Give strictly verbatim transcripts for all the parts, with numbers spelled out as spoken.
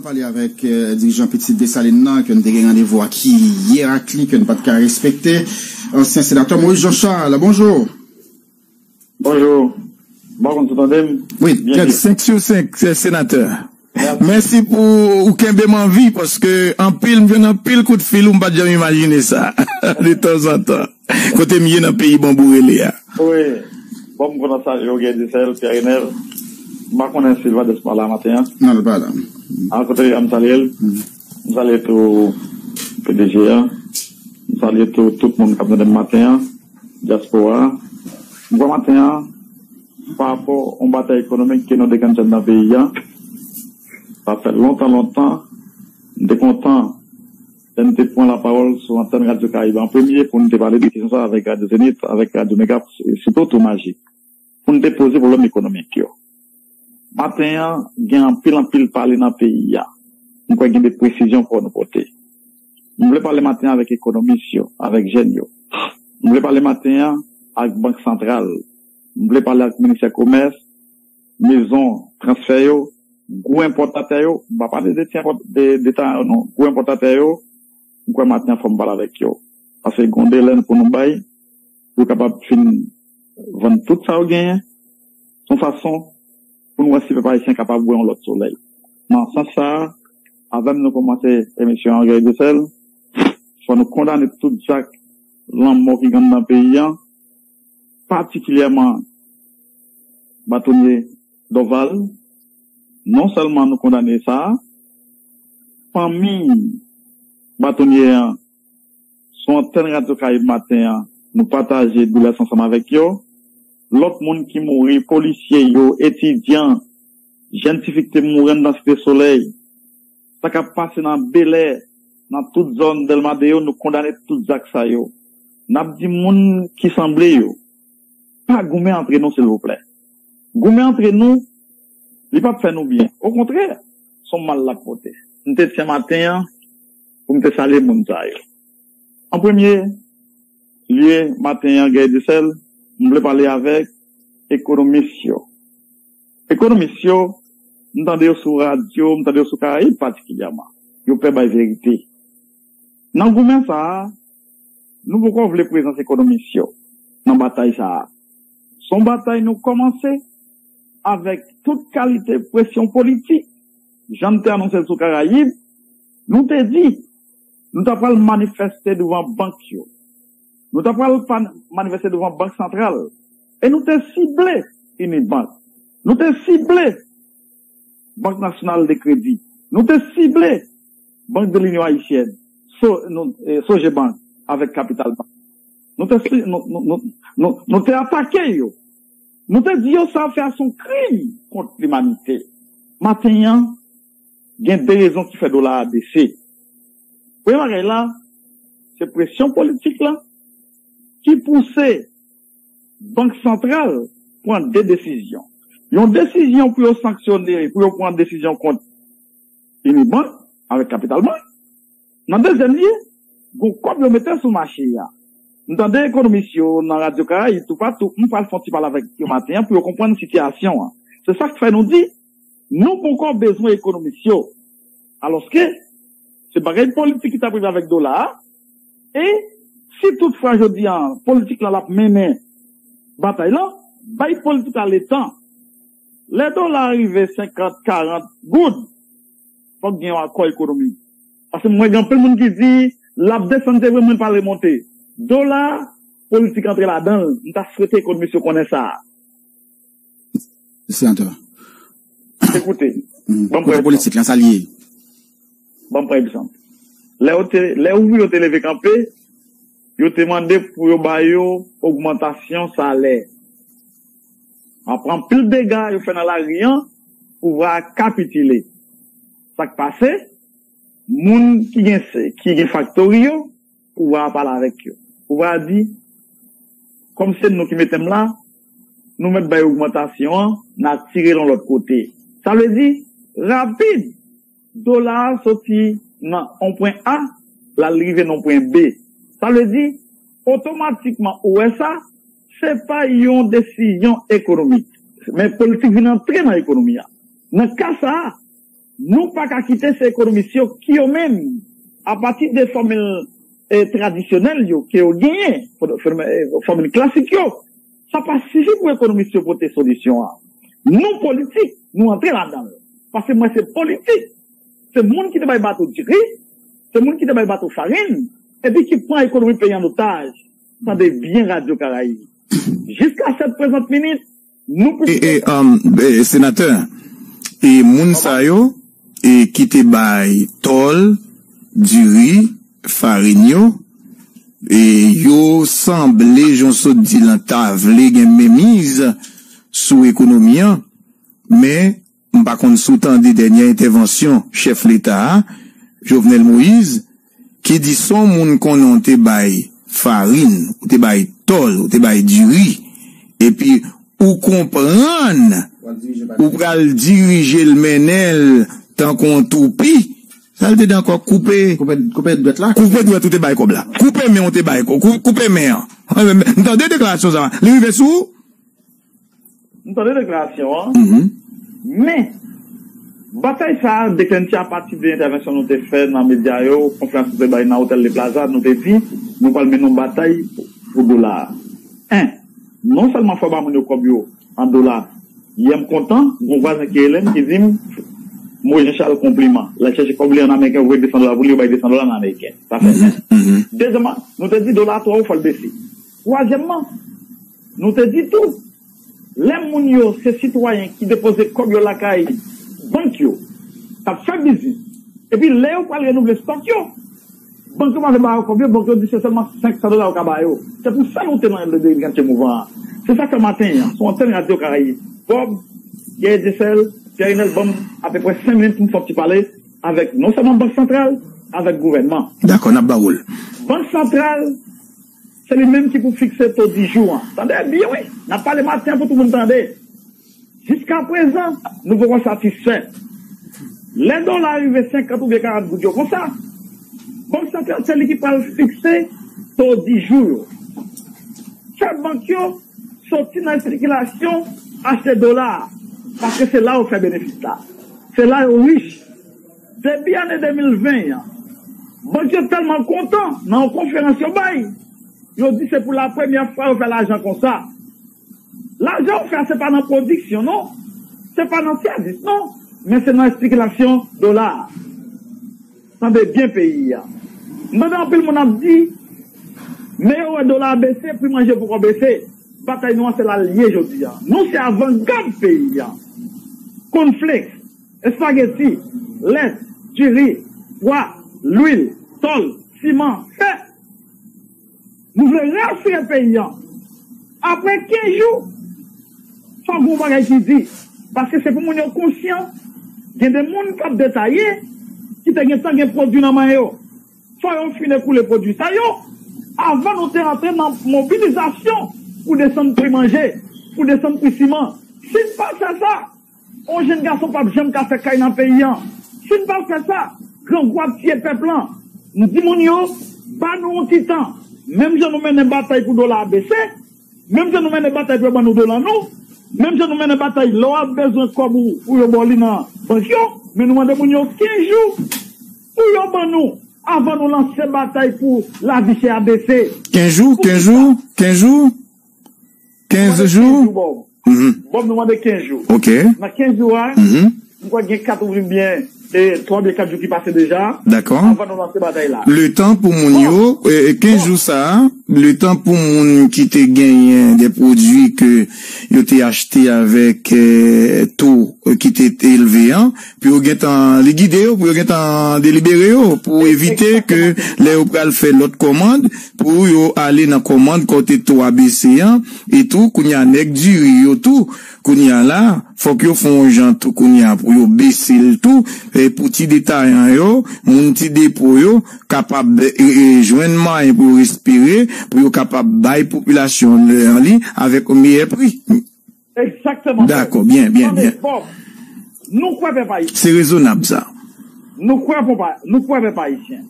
Pale avèk eh, dirijan Pitit Desalin nan, ke n te gen randevou ak li yè ak li, ke n pa t ka respekte. Ansyen senatè Moïse Jean Charles, bonjou. Bonjou. Bon, konn sou tande m? Wi, gad, senk sou senk, senatè. Mèsi pou ou kenbe m an vi, paske anpil, m jwenn anpil kout fil ou, m pa t janm imajine sa. De tanzantan. Kote m ye nan peyi Banbou rele a. Wi. Bon, m kontan salye w, Guy Dussel, Pierre Renel. M pa konnen si l pa desann la maten an. Non, l pa la. An kote a, m salye l. M salye tou P D G a. M salye tou tout moun k ap tande m maten an. Dyaspora a. M kwè maten an, pa rapò yon batay ekonomik ke nou dekanche anndan peyi a, sa fè lontan, lontan, m te kontan lè n te pran lapawòl sou antèn Radyo Karayib an premye pou n te pale de kesyon sa avèk Radyo Zenith, avèk Radyo Mega, sitou tou Majik, pou n te poze pwoblèm ekonomik yo. Maten an, gen anpil, anpil pale nan peyi a. M kwè gen de presizyon fò nou pote. M vle pale maten an avèk ekonomis yo, avèk jèn yo. M vle pale maten an ak Bank Santral. M vle pale ak Ministè Komès, mezon transfè yo, gwo enpòtatè yo. M pa pale de ti enpòt-, de, de ta yo non, gwo enpòtatè yo. M kwè maten an fò m pale avèk yo. Paske gen yon delè pou nou bay, pou yo kapab fin vann tout sa yo genyen. Se yon fason pou nou wè si pèp ayisyen kapab wè yon lòt solèy. Nan sans sa a, avè m nou kòmanse emisyon an, Guy Dussel, fò nou kondane tout zak lanmò ki gen anndan peyi a, patikilyèman batonye Dorval. Non sèlman nou kondane sa, fanmi batonye an sou antèn Radyo Karayib maten an, nou pataje doulè sa ansanm avèk yo. Lòt moun ki mouri, polisye yo, etidyan, jèn tifi ki te mouri anndan Site Solèy, sa k ap pase nan Belè, nan tout zòn Dèlma de yo, nou kondane tout zak sa yo. N ap di moun ki sanble yo, pa goumen antre nou, silvouplè. Goumen antre nou, li p ap fè nou byen. Okontrè, se yon mal l ap pote. M te tyen maten an pou m te salye moun sa yo. An premye lye, maten an, Guy Dussel, m vle pale avèk ekonomis yo. Ekonomis yo, m tande yo sou radyo, m tande yo sou Karayib patikilyèman. Yo pè bay verite. Nan goumen sa a, nou poko vle prezans ekonomis yo nan batay sa a. Se yon batay nou kòmanse avèk tout kalite presyon politik. Jan m te anonse l sou Karayib, nou te di nou ta pral manifeste douvan bank yo. Nou ta pral pa-, manifeste douvan Bank Santral. E nou te sible Unibank. Nou te sible Bank Nasyonal de Kredi. Nou te sible Bank de Linyon Ayisyèn, So-, nou, eh, Sogebank avèk Kapital Bank. Nou te, si-, nou, nou, nou, nou, nou te atake yo. Nou te di yo sa fè a se yon krim kont limanite. Maten an, gen de rezon ki fè dola a bese. Premye bagay la, se presyon politik la ki pouse Bank Santral pran de desizyon. Yon desizyon pou yo sanksyone, pou yo pran desizyon kont Unibank avèk Kapital Bank. Nan dezyèm lye, gon kòb yo mete sou mache a. M tande ekonomis yo nan Radyo Karayib, toupatou, m pral fè yon ti pale avèk yo maten an pou yo konprann sitiyasyon an. Se sa k fè nou di, nou poko bezwen ekonomis yo. Alòske, se bagay politik ki t ap rive avèk dola a. E si toutfwa jodi a, politik la l ap mennen batay la, bay politik la letan. Lè dola a rive senkant, karant goud, fòk gen yon akò ekonomik. Paske m wè gen anpil moun ki di l ap desann, se vre, men l pral remonte. Dola, politik antre ladan l. M ta swete ekonomis yo konnen sa. Senatè. Ekoute, ban m pran egzanp. Politik lan, sa l ye? Ban m pran egzanp. Lè yo te, lè ouvriye yo te leve kanpe, yo te mande pou yo ba yo ogmantasyon salè. Apre anpil dega yo fè nan lari an, pouvwa a kapitile. Sa k pase? Moun ki gen, ki gen faktori yo, pouvwa a pale avèk yo. Pouvwa a di, kòm se nou ki mete m la, nou mèt bay ogmantasyon an, n a tire l yon lòt kote. Sa vle di, rapid, dola a soti nan yon pwen A, l al rive nan yon pwen B. Sa vle di, otomatikman, ou wè sa, se pa yon desizyon ekonomik. Men politik vin antre nan ekonomi a. Nan ka sa a, Nou pa ka kite se ekonomis yo ki yo menm, apati de fòmil eh, tradisyonèl yo ke yo genyen, fòmil klasik yo, sa pa sifi pou ekonomis yo pote solisyon an. Nou politik, nou antre ladan l. Paske mwen se politik. Se moun ki te bay bato diri, se moun ki te bay bato farin, epi ki pran ekonomi peyi an otaj. Tande byen Radyo Karayib. Jiska sèt prezant minit, nou pou. E, e, um, e, senatè, e moun sa yo, e ki te bay tòl, diri, farin yo, e yo sanble, jan w sot di lan, ta vle gen menmiz sou ekonomi an, men m pa konn si w tande dènyè entèvansyon chèf Leta a, Jovenel Moïse, ki di si yon moun konnen w te bay farin, ou te bay tòl, ou te bay diri, epi ou konprann ou pral dirije l, mennen l tankou yon toupi, sa l te di ankò, koupe, koupe, koupe dwèt la, koupe dwèt ou te bay kòb la, koupe men ou te bay kòb, kou- koupe men an. M tande deklarasyon sa, li rive sou ou? M tande deklarasyon an. Men, batay sa a deklanche apati de entèvansyon nou te fè nan medya yo, konferans nou te bay nan Hotel de Plaza, nou te di, nou pral mennen yon batay pou, pou dola a. En, non sèlman fò ba moun yo kòb yo an dola. Yè m kontan, gon vwazen ki rele m, ki di m, Moïse Jean Charles konpliman. L al chèche kòb li an ameriken, voye de san dola pou li, yo bay de san dola an ameriken. Sa fè en. Dezyèmman, nou te di dola a twò wo, fò l bese. Twazyèmman, nou te di tou, lè moun yo se sitwayen ki depoze kòb yo lakay bank yo, k ap fè biznis, epi lè yo pral renouvle stòk yo, bank yo pa vle ba yo kòb yo, bank yo di se sèlman senk san dola yo ka ba yo. Se pou sa nou te nan le dirijan de mouvman an. Se sa k fè maten an, sou antèn Radyo Karayib, Bob, Pierre Etjensèl, Pierre Inel ban m apeprè senk minit pou m fè yon ti pale avèk non sèlman Bank Santral, avèk gouvènman. Dakò, n ap ba w l. Bank Santral, se li menm ki pou fikse to di jou an. Tande byen, wi. N ap pale maten an pou tout moun tande. Jiskaprezan, nou poko satisfè. Lè dola a rive senkant oubyen karant goud yo konsa, Bank Santral se li ki pral fikse to di jou yo. Fè bank yo soti nan espekilasyon achte dola a, paske se la yo fè benefis la. Se la yo rich. Depi ane de mil ven an, bank yo tèlman kontan nan yon konferans yo bay, yo di se pou la premyè fwa yo fè lajan konsa. Lajan yo fè a, se pa nan pwodiksyon, non. Se pa nan sèvis, non. Men se nan espekilasyon dola a. Tande byen peyi a. M tande anpil moun ap di, men yo wè dola a bese, pri manje poko bese. Batay nou an se la l ye jodi a. Nou se avangad peyi a. Kònflèks, espageti, lèt, diri, pwa, lwil, tòl, siman, fè. Nou vle rasire peyi a. Apre kenz jou, fò gen yon bagay ki di. Paske se pou moun yo konsyan, gen de moun k ap detaye, ki te gentan gen pwodui nan men yo. Fò yo fin ekoule pwodui sa yo, avan nou te antre nan mobilizasyon pou desann pri manje, pou desann pri siman. Si n pa fè sa, yon jenn gason p ap janm ka fè kay nan peyi an. Si n pa fè sa, grangou ap tiye pèp lan. M di moun yo, ba nou yon ti tan. Menm jan nou mennen batay pou dola a bese, menm jan nou mennen batay pou yo ban nou dola nou, menm jan nou mennen batay lè w ap bezwen kòb ou pou yo ba w li nan bank yo, men nou mande moun yo kenz jou pou yo ban nou, avan nou lanse batay pou lavi chè a bese. Kenz jou, kenz jou, kenz jou, kenz jou. Bòb, nou mande kenz jou. Ok. Nan kenz jou a, m kwè gen kat oubyen e, twa oubyen kat jou ki pase deja. Dakò. Avan nou lanse batay la. Letan pou moun yo, e, e, kenz jou sa a, letan pou moun ki te genyen de pwodui ke yo te achte avèk, e, to, e, ki te, te elve an, pou yo gentan ligide yo, pou yo gentan delibere yo, pou evite ke lè yo pral fè lòt kòmand, pou yo ale nan kòmand kote to a bese an, e tou, kounye a nèg diri yo tou, kounye a la, fòk yo fè yon jan tou kounye a pou yo bese l tou, e pou ti detayan yo, moun ti depo yo, kapab, e, e, jwenn mwayen pou yo respire, pou yo kapab bay popilasyon lè an li avèk yon meyè pri. Egzakteman. Dakò, byen, byen, byen. Tande, Bob, nou kwè pèp ayisyen. Se rezonab sa. Nou kwè pèp a-, nou kwè pèp ayisyen.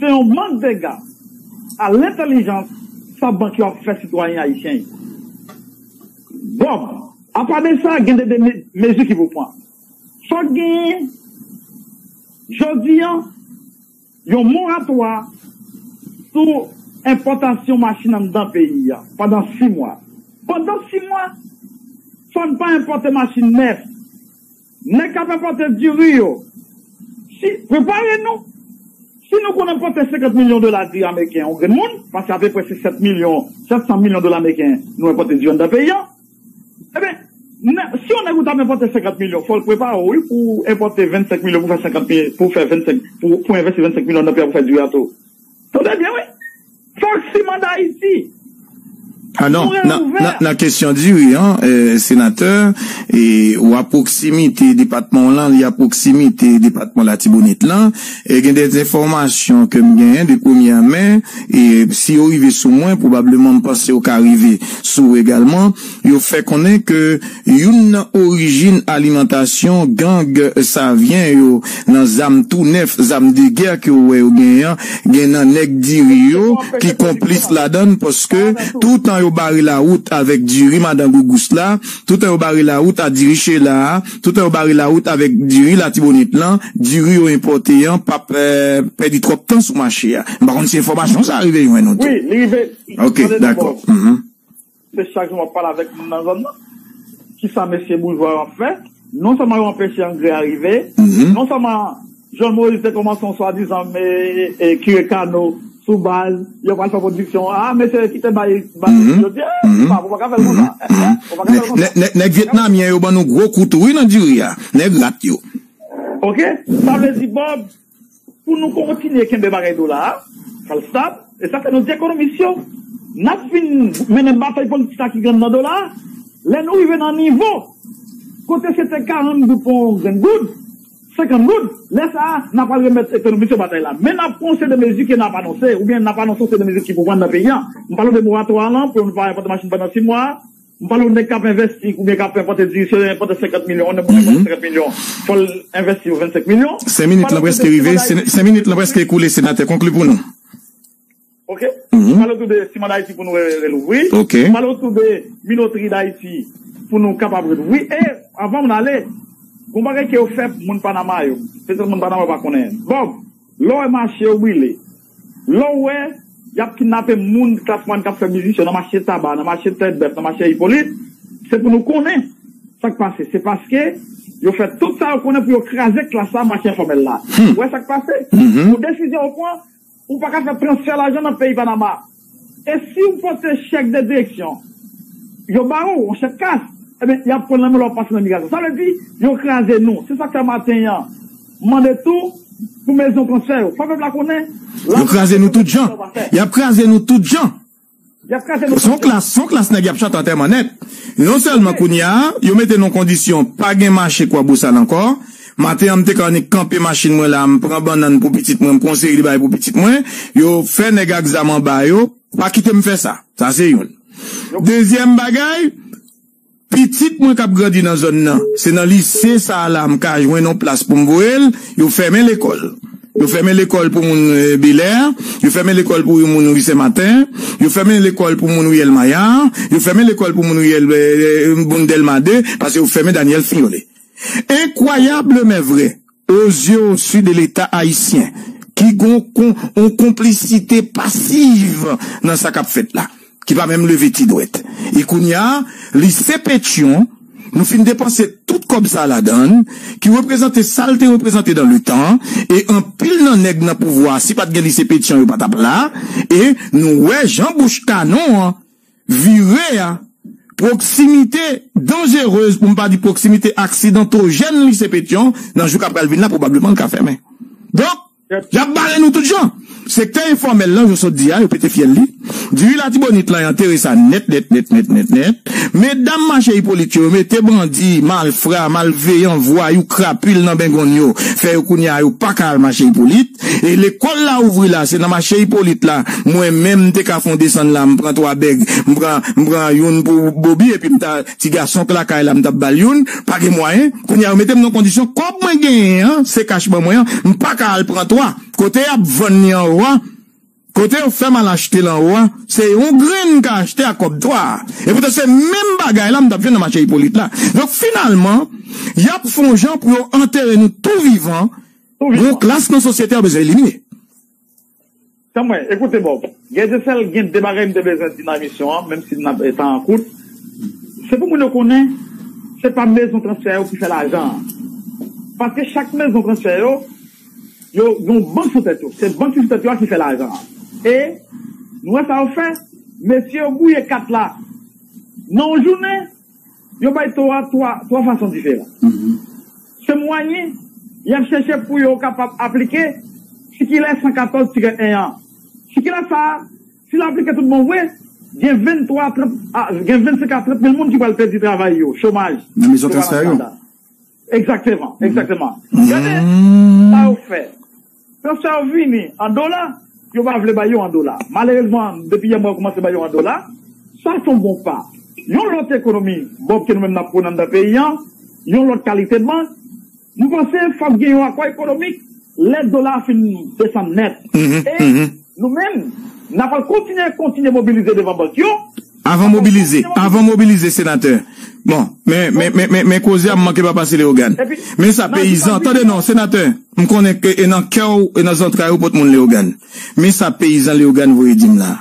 Se yon mank dega a lentèlijans sa bank yo ap fè sitwayen ayisyen yo. Bob, apa de sa, gen de, de me-, mezi ki pou pran. Fòk genyen, jodi a, yon moratwa sou enpòtasyon machin anndan peyi a pandan sis mwa. Pandan sis mwa, fò n pa enpòte machin nèf. Nèg k ap enpòte diri yo, si, prepare nou. Si nou konn enpòte senkant milyon dola diri ameriken yon grenn moun, paske apeprè se sèt milyon, sèt san milyon dola ameriken nou enpòte diri anndan peyi a, ebyen, si yon nèg ou t ap enpòte senkant milyon, fò l prepare w, wi, pou enpòte vennsenk milyon, pou fè senkant milyon, pou fè vennsenk, pou, pou envesti vennsenk milyon nan peyi a pou fè diri a tou. Tande byen, wi. Fòk siman Dayiti. Ah non, nan, nan, nan kesyon diri an, eh, senatè, e, ou a pwoksimite depatman w lan, li a pwoksimite depatman Latibonit lan. E gen de enfòmasyon ke m genyen de premyè men, e si yo rive sou mwen, pwobableman m panse yo ka rive sou ou egalman, yo fè konnen ke youn nan orijin alimantasyon gang savyen yo nan zam tou nèf, zam de gè ke w wè yo genyen an, gen nan nèg diri yo ki konplis ladan l, paske toutan yo bare lawout avèk diri madan Gougous la, toutan yo bare lawout a diri Chela a, toutan yo bare lawout avèk diri Latibonit lan, diri yo enpòte an p ap, eh, pèdi twòp tan sou mache a. M pa konn si enfòmasyon sa a rive jwenn ou tou. Wi, li rive. Ok, dakò. Se chak jou m ap pale avèk moun nan zòn nan. Kisa mesye boujwa yo ap fè? Non sèlman yo anpeche angrè a rive, non sèlman Jovenel Moïse te kòmanse yon swadizan, e, e, kire kano sou baz, yo pral fè pwodiksyon. Ah, mesye, kite bay, bay, yo di, eh, pa, ou pa ka fè l konsa. Eh, eh, ou pa ka fè l konsa. Nèg, nèg, nèg vyetnamyen yo ban nou gwo kout wi nan diri a. Nèg rat yo. Ok, sa vle di, Bob, pou nou kontinye kenbe bagay dola a, fè l stab, e sa fè nou di ekonomis yo, n ap fin mennen batay politik sa ki grenn nan dola a, lè nou rive nan nivo kote se te karant goud pou yon grenn goud, senkant goud, lè sa a, n ap al remèt ekonomis yo batay la. Men n ap pran yon seri de mezi ke n ap anonse, oubyen n ap anonse yon seri de mezi ki pou pran nan peyi a. M pale w de moratwa a lan, pou nou pa enpòte machin pandan sis mwa, M pale w nèg k ap envesti oubyen k ap enpòte diri, si yo enpòte senkant milyon, yon nèg pou enpòte senkant milyon, fò l envesti yo vennsenk milyon. Senk minit lan prèske rive, sen-, senk minit lan prèske ekoule, senatè, konkli pou nou. Ok. M pale w tou de Siman Dayiti pou nou re-, relouvri. Ok. M pale w tou de Minotri Dayiti pou nou kapab relouvri. E, anvan m ale, gon bagay ke yo fè moun Panama yo. Petèt moun Panama yo pa konnen. Bob, lè w wè mache yo brile, lè w wè y ap kidnape moun klas mwayèn k ap fè biznis yo nan mache taba, nan mache tèt bèf, nan mache Ipolit, se pou nou konnen sa k pase. Se paske yo fè tout sa yo konnen pou yo kraze klas la, mache enfòmèl la. Ou wè sa k pase? Yon desizyon yo pran, ou pa ka fè transfè lajan nan peyi Panama. E si w pote chèk de direksyon, yo ba w yon chèk kas, ebyen, y ap pran nan men w lè w ap pase nan migrasyon. Sa vle di, yo kraze nou. Se sa k fè maten an, m mande tou pou mezon transfè yo. Fò pèp la konnen. Yo kraze nou tout jan. Y ap kraze nou tout jan. Y ap kraze nou tout jan. Se yon klas, se yon klas nèg y ap chante antèman nèt. Non sèlman kounye a, yo mete nou kondisyon, pa gen mache Kwabosal ankò. Maten an, m te ka annik kanpe machin mwen la, m pran bannann pou pitit mwen, m pran yon seri de bagay pou pitit mwen. Yo fè nèg ak zam anba yo, pa kite m fè sa. Sa se youn. Dezyèm bagay, pitit mwen k ap grandi nan zòn nan, se nan lise sa a la m ka jwenn yon plas pou m voye l, yo fèmen lekòl. Yo fèmen lekòl pou moun, eh, Belè, yo fèmen lekòl pou moun ri Sen Maten, yo fèmen lekòl pou moun riyèl Maya, yo fèmen lekòl pou moun riyèl, eh, eh, moun Dèlma de, paske yo fèmen Daniel Fignolé. Incroyable mais vrai, aux yeux aussi de Leta ayisyen, ki gon kon, yon konplisite pasiv nan sa k ap fèt la, ki pa menm leve ti dwèt. E kounye a, lise Petyon, nou fin depanse tout kòb sa ladan l, ki reprezante sa l te reprezante dan le tan, e anpil nan nèg nan pouvwa, si pa t gen lise Petyon, yo pa t ap la, e nou wè jan bouch kanon an vire a, pwoksimite danjerez, pou m pa di pwoksimite aksidantojèn lise Petyon, nan jou k ap pral vin la, pwobableman l ka fèmen. Donk, y ap bare nou tout jan. Sektè enfòmèl lan, yo sot di a, yo pete fyèl li. Diri Latibonit lan, yo antere sa nèt, nèt, nèt, nèt, nèt, nèt. Medam mache Ipolit yo, yo mete bandi, malfra, malveyan, vwayou, krapil nan bengonn yo. Fè yo kounye a, yo pa ka al mache Ipolit. E lekòl la ouvri la, se nan mache Ipolit la. Mwen menm, m te ka fè yon desann la, m pran twa bèg, m pran, m pran youn pou Bobi, epi m ta, ti gason k lakay la, m t ap ba l youn, pa gen mwayen. Kounye a, yo mete m nan kondisyon, kòb mwen genyen an, se kach ban mwen an, m pa ka al pran twa. Kote y ap vann li anwo a, kote yo fè m al achte l anwo a, se yon grenn m ka achte ak kòb twa a. Epoutan, se menm bagay la m t ap jwenn nan mache Ipolit la. Donk, finalman, Y ap fè yon jan pou yo antere nou tou vivan. Gon klas nan sosyete a bezwen elimine. Tanmwen, ekoute Bob, Guerrier Sel, gen de bagay m te bezwen di nan emisyon an, menm si n ap tan an kout. Se pou moun yo konnen, se pa mezon transfè yo ki fè lajan an. Paske chak mezon transfè yo, yo gen yon bank sou tèt yo. Se bank ki sou tèt yo a ki fè lajan an. E nou wè sa yo fè, mesye yo bwouye kat la. Nan yon jounen, yo bay to a twa, twa fason diferan. Se mwayen y ap chèche pou yo kapab aplike sikilè san katòz tirè en an. Sikilè sa a, si l aplike tout bon vre, gen venntwa a trant, a, gen vennsenk a trant mil moun ki pral pèdi travay yo, chomaj. Nan mezon transfè yo. Egzakteman, egzakteman. Gade sa yo fè. Transfè yo vini an dola, yo pa vle bay yo an dola. Malerezman, depi yè mwen kòmanse bay yo an dola, sa se yon bon pa. Yon lòt ekonomi, Bob, ke nou menm n ap pwone anndan peyi an, yon lòt kalite de bank, m panse fòk gen yon akò ekonomik lè dola a fin desann nèt. E nou menm, n ap al kontinye, kontinye mobilize devan bank yo. Avan mobilize, avan mobilize, senatè. Bon, men, men, men, men, men koze a m manke pa pase Leyogàn. Men sa, peyizan, tande non, senatè, m konnen ke e nan kè w, e nan zantray ou pot moun Leyogàn. Men sa, peyizan Leyogàn voye di m la.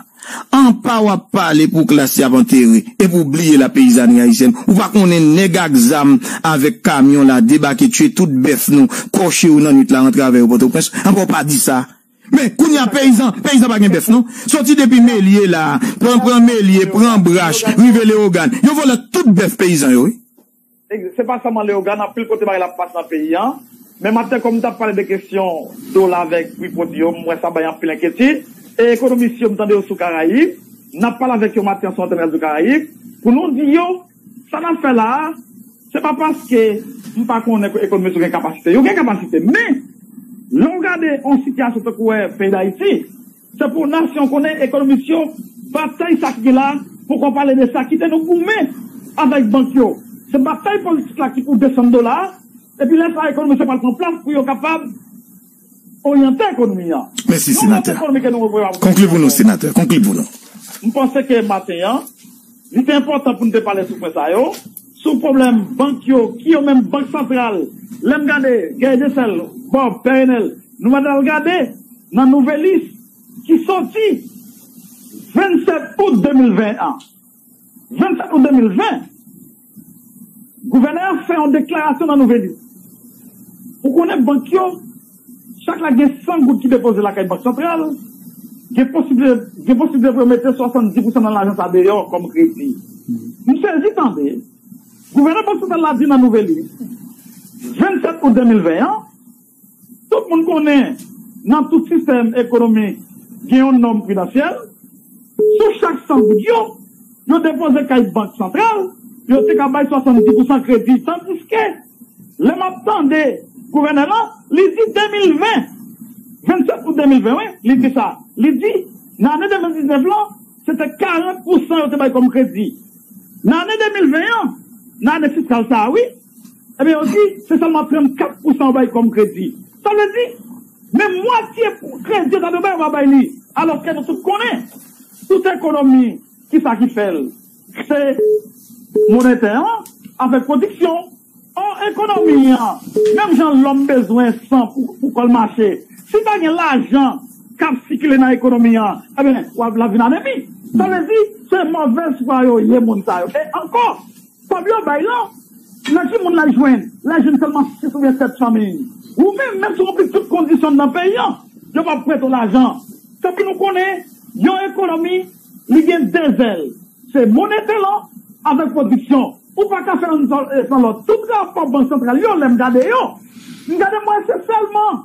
Anpa w ap pale pou klas y ap antere, epi w bliye lapeyizani ayisyèn. Ou pa konnen nèg ak zam avèk kamyon la debake, tiye tout bèf nou, kòche yo nan nwit la, rantre avè yo Pòtoprens. Anpa w pa di sa. Men, kounye a, peyizan, peyizan pa gen bèf, non. Soti depi Melye la, pran, pran Melye, pran Brach, rive Leyogàn. Yo vòlè tout bèf peyizan yo, wi. Se pa sèlman Leyogàn, anpil kote bagay la ap pase nan peyi an. Men maten, kòm m t ap pale de kesyon dola avèk pri pwodui yo, m wè sa bay anpil enkyetid. E ekonomis yo, m tande yo sou Karayib. N ap pale avèk yo maten an sou antèn Radyo Karayib. Pou nou di yo, sa n ap fè la a, se pa paske m pa konnen ke ekonomis yo gen kapasite. Yo gen kapasite, men lè w gade yon sitiyasyon tankou wè peyi Dayiti, se pou nasyon konnen ekonomis yo batay sa ki gen la, poko pale de sa, kite nou goumen avèk bank yo. Se batay politik la ki pou desann dola a, epi lè sa a ekonomis yo pral pran plas pou yo kapab oryante ekonomi an. Mèsi, senatè. Konkli pou nou, senatè. Konkli pou nou. M panse ke maten an, li te enpòtan pou n te pale sou pwen sa yo, sou pwoblèm bank yo, ki yo menm Bank Santral. Lè m gade, Guerrier Sel, Bob, Pè Enèl, nou mande al gade nan Nouvèlis ki soti vennsèt out de mil ven an. Vennsèt out de mil ven, gouvènè a fè yon deklarasyon nan Nouvèlis. Ou konnen bank yo, chak la gen san goud ki depoze lakay Bank Santral, gen posiblite, gen posiblite pou yo mete swasanndis pousan nan lajan sa deyò kòm kredi. M sezi tande, gouvènè Bank Santral la di nan Nouvèlis, vennsèt out de mil ven an, tout moun konnen, nan tout sistèm ekonomik, gen yon nòm pridansyèl. Sou chak san goud yo, yo depoze kay Bank Santral, yo te ka bay swasanndis pousan kredi. Tandiske, lè m ap tande gouvènè lan, li di de mil ven, vennsèt out de mil ven, wi, li di sa. Li di, nan ane de mil diznèf lan, se te karant pousan yo te bay kòm kredi. Nan ane de mil ven an, nan ane fiskal sa a, wi, ebyen, yo di, se sèlman trannkat pousan yo bay kòm kredi. Sa vle di, men mwatye kredi yo ta dwe bay, yo pa bay li. Alòske nou tout konnen, tout ekonomi, kisa ki fè l? Se monetè an avèk pwodiksyon. An ekonomi an, menm jan lòm bezwen san pou, pou kò l mache, si pa gen lajan k ap sikile nan ekonomi an, ebyen, w ap, l ap vin anemi. Sa vle di, se movèz fwa yo ye, moun sa yo. E ankò, kòb yo bay lan, nan ki moun l al jwenn? L al jwenn sèlman sis oubyen sèt fanmi. Ou menm, menm si w ranpli tout kondisyon nan peyi an, yo p ap prete w lajan. Se pou nou konnen, yon ekonomi, li gen de zèl. Se monetè lan avèk pwodiksyon. Ou pa ka fè youn san, eh, san lòt. Tout rapò Bank Santral yo, lè m gade yo, m gade m wè se sèlman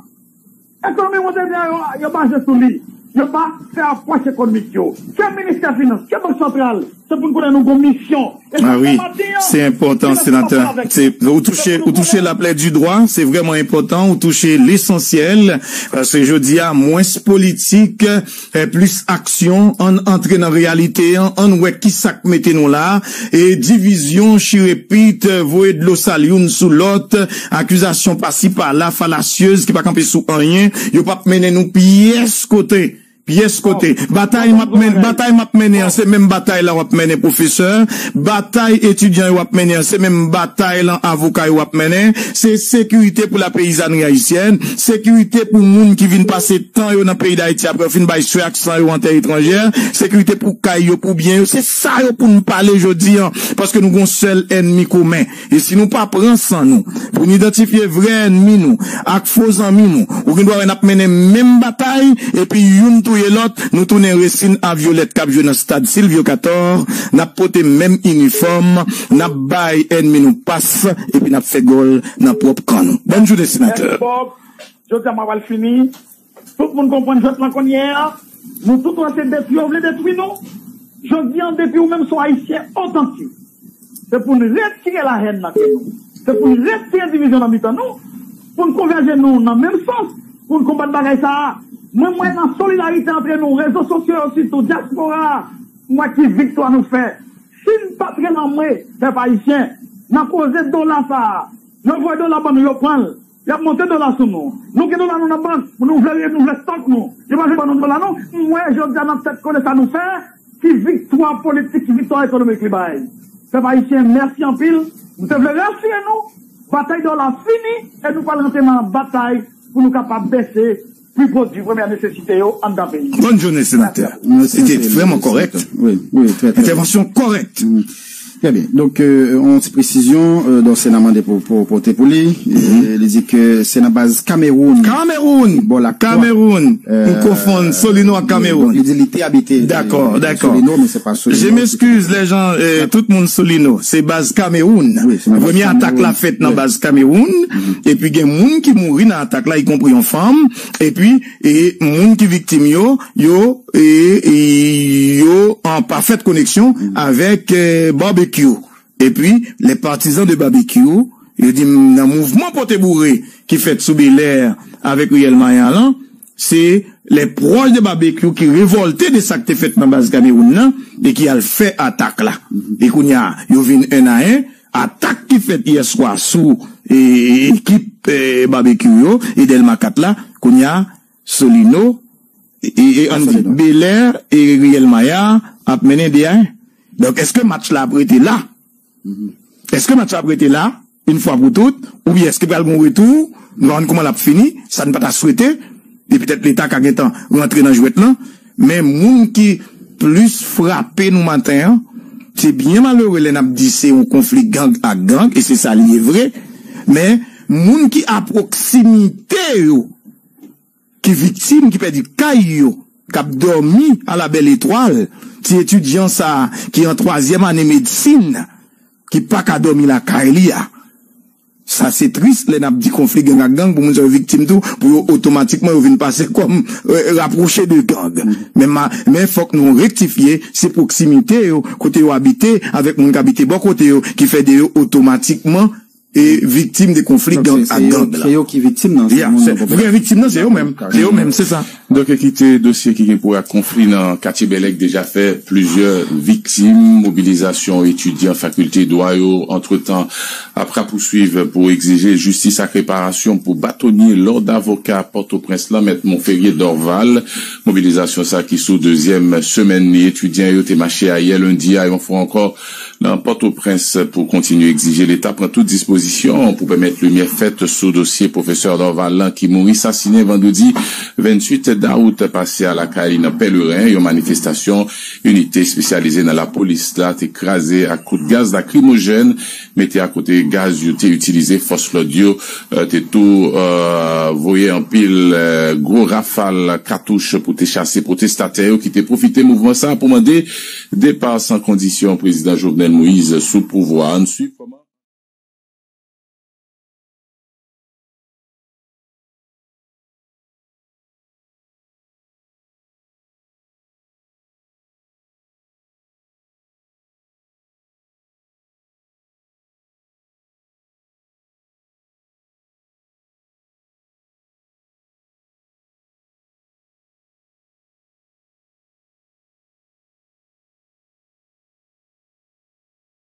ekonomi monetè yo, yo baze sou li. Yo pa fè apwòch ekonomik yo. Ke ministè finans, ke Bank Santral, se pou n konnen nou gon misyon. E se sa maten an, se enpòtan, senatè. Se, ou touche, ou touche la plaie du doigt, se vrèman enpòtan, ou touche lesansyèl, paske jodi a, mwens politik, eh, plis aksyon, ann antre nan reyalite an, ann wè kisa k mete nou la, e divizyon, chire pit, voye dlo sal youn sou lòt, akizasyon pasi pala, falasyez, ki pa kanpe sou anyen, yo p ap mennen nou pyès kote. Pyès kote. Batay m ap mennen, batay m ap mennen an, se menm batay la w ap mennen, pwofesè. Batay etidyan yo ap mennen an, se menm batay lan avoka yo ap mennen. Se sekirite pou lapeyizanri ayisyèn, sekirite pou moun ki vin pase tan yo nan peyi Dayiti apre yo fin bay swè ak san yo an tè etranjè, sekirite pou kay yo, pou byen yo. Se sa yo pou n pale jodi an, paske nou gon sèl ènmi komen. E si nou pa pran san nou pou n idantifye vrè ènmi nou ak fo zanmi nou, ou gen dwa wè n ap mennen menm batay, epi youn touye lòt, nou tounen resin a vyolèt k ap jwe nan stad Silvio Cator, n ap pote menm inifòm, n ap bay ènmi nou pas, epi n ap fè gòl nan pwòp kan nou. Bòn jounen, senatè. Jodi a m ap al fini. Tout moun konprann jwèt lan kounye a. Nou tout ranse detwi, yo vle detwi nou. Jodi an, depi ou menm se yon Ayisyen otantik, se pou n retire lahèn nan kè nou. Se pou n retire divizyon nan mitan nou. Pou n konvèje nou nan menm sans. Pou n konbat bagay sa a. Mwen, mwen nan solidarite antre nou, rezo sosyo yo sitou, dyaspora a. M wè ki viktwa nou fè. Si n pa t rele anmwe, pèp ayisyen, nan koze dola sa a, yo voye dola ban nou, yo pran l. Y ap monte dola sou nou. Nou gen dola nou nan bank, nou vle, nou vle stòk nou. Yo pa vle ban nou dola nou. M wè jodi a nan tèt kole sa nou fè, ki viktwa politik, ki viktwa ekonomik li bay. Pèp ayisyen, mèsi anpil. M te vle rasire nou, batay dola fini, e nou pral rantre nan batay pou nou kapab bese pri pwodui premyè nesesite yo anndan peyi. Bòn jounen, senatè. Mèsi anpil, senatè. Wi, wi, trè, trè byen. Entèvansyon kòrèk. Trè byen. Donk, euh, yon ti presizyon, euh, Dorcena mande pou, pou pote pou li. E li di ke se nan baz Kamewoun. Kamewoun! Bò Lakwa. Kamewoun. Euh, m konfonn Solino ak Kamewoun. Donk, li di li te abite, euh, Solino, men se pa Solino. Je m'excuse, les gens, euh, tout moun Solino. Se baz Kamewoun. Premye atak la fèt nan baz Kamewoun. Epi gen moun ki mouri nan atak la, ikonpri yon fanm. Epi, e moun ki viktim yo, yo, e, e, yo an pafèt koneksyon avèk, e, Barbecue. Epi, les partisans de Barbecue, yo di m nan mouvman pote boure ki fèt sou Belè avèk Riyèl Maya lan, se les proches de Barbecue ki revòlte de sa k te fèt nan baz Kamewoun nan e ki al fè atak la. E kounye a, yo vin en a en, atak ki fèt yè swa sou, e, ekip, e, Barbecue yo e Dèlma kat la, kounye a, Solino, e, e, e, ann di, Belè e Riyèl Maya ap mennen de a en. Donk, èske match la ap rete la? Èske match la ap rete la, yon fwa pou tout, oubyen èske pral gen retou? Nou pa konn kòman l ap fini, sa n pa ta swete, e petèt Leta ka gentan rantre nan jwèt lan, men moun ki plis frape nou maten an, se byen malere lè n ap di se yon konfli gang ak gang, e se sa li ye vre, men moun ki a pwoksimite yo, ki viktim, ki pèdi kay yo, k ap dòmi a la bèl etwal, ti etidyan sa a ki an twazyèm ane medsin, ki pa ka dòmi lakay li a. Sa se tris lè n ap di konfli gang ak gang pou moun sa yo viktim tou, pou yo otomatikman yo vin pase kòm, e, rapwoche de gang. Men, ma, men fòk nou rektifye, se pwoksimite yo, kote yo abite, avèk moun k abite bò kote yo, ki fè de yo otomatikman e viktim de konfli gang ak gang la. Se yo ki viktim nan, se moun nan popilasyon. Vrè viktim nan, se yo menm. Se yo menm, se sa. Donk, kite dosye ki gen pou wè ak konfli nan katye Bèlè ki deja fè plizyè viktim. Mobilizasyon etidyan fakilte dwa yo, antretan, ap rapousuiv pou egzije jistis ak reparasyon pou batonye lòd avoka Pòtoprens lan, Mèt Monferrier Dorval. Mobilizasyon sa ki sou dezyèm semèn li. Etidyan yo te mache ayè lendi a, yon fwa ankò, nan Pòtoprens pou kontinye egzije Leta pran tout dispozisyon pou pèmèt limyè fèt sou dosye pwofesè Dorval lan ki mouri sasinen vandredi venntuit dawout pase a lakay li nan Pèleren. Yon manifestasyon inite espesyalize nan lapolis la te kraze ak kout gaz lakrimojèn mete akote gaz yo te itilize. Fòs lòd yo, e, te tou, e, voye anpil, e, gwo rafal katouch pou te chase pwotestatè yo ki te pwofite mouvman sa a pou mande depa san kondisyon Prezidan Jovenel Moïse sou pouvwa a. Ann swiv.